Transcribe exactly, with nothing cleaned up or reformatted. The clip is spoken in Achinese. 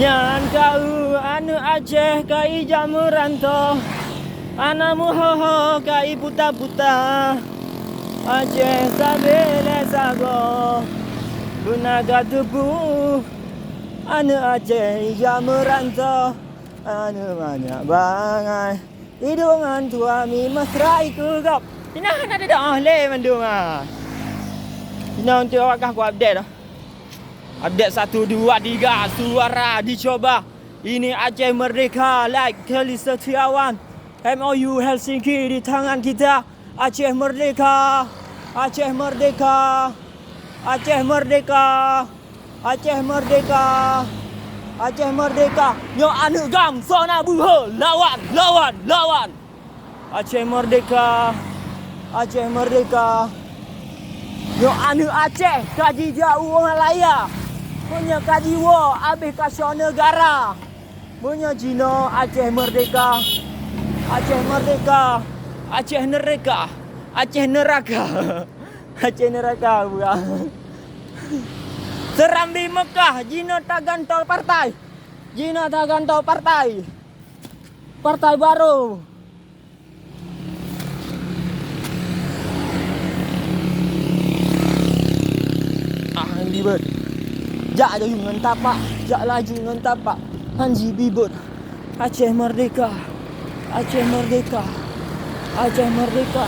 Nyan ka eu aneuk Aceh ka ijak meuranto, hana meuho-ho ka iputa-puta. Aceh sabe lé sagoe, beuna ka teupeu aneuk Aceh ijak meuranto, aneuk manyak bangai. Idong ngon tuha mi mesra ikeugop. Inoe hana teudoh lé mandum ah. Inoe untuk awak kah ku update dah. Update satu, dua, tiga, suara dicoba. Ini Aceh Merdeka, like Kelly Setiawan. M O U Helsinki di tangan kita. Aceh Merdeka, Aceh Merdeka, Aceh Merdeka, Aceh Merdeka, Aceh Merdeka. Nyoe aneuk GAM, soe na beuhe, lawan, lawan, lawan. Aceh Merdeka, Aceh Merdeka. Nyoe aneuk Aceh ka jijak u Malaya. Meunyoe ka jiwoe, abéh ka soe neugara. Meunyoe jinoe Aceh Merdeka, Aceh Merdeka, Aceh Nereka, Aceh Neraka, Aceh Neraka bukan. Serambi Mekah, jinoe taganto partai. Jinoe taganto partai. Partai baru. Ah, ribet. Jak laju ngon tapak, jak laju ngon tapak. Hanji bibet. Aceh Merdeka. Aceh Merdeka. Aceh Merdeka.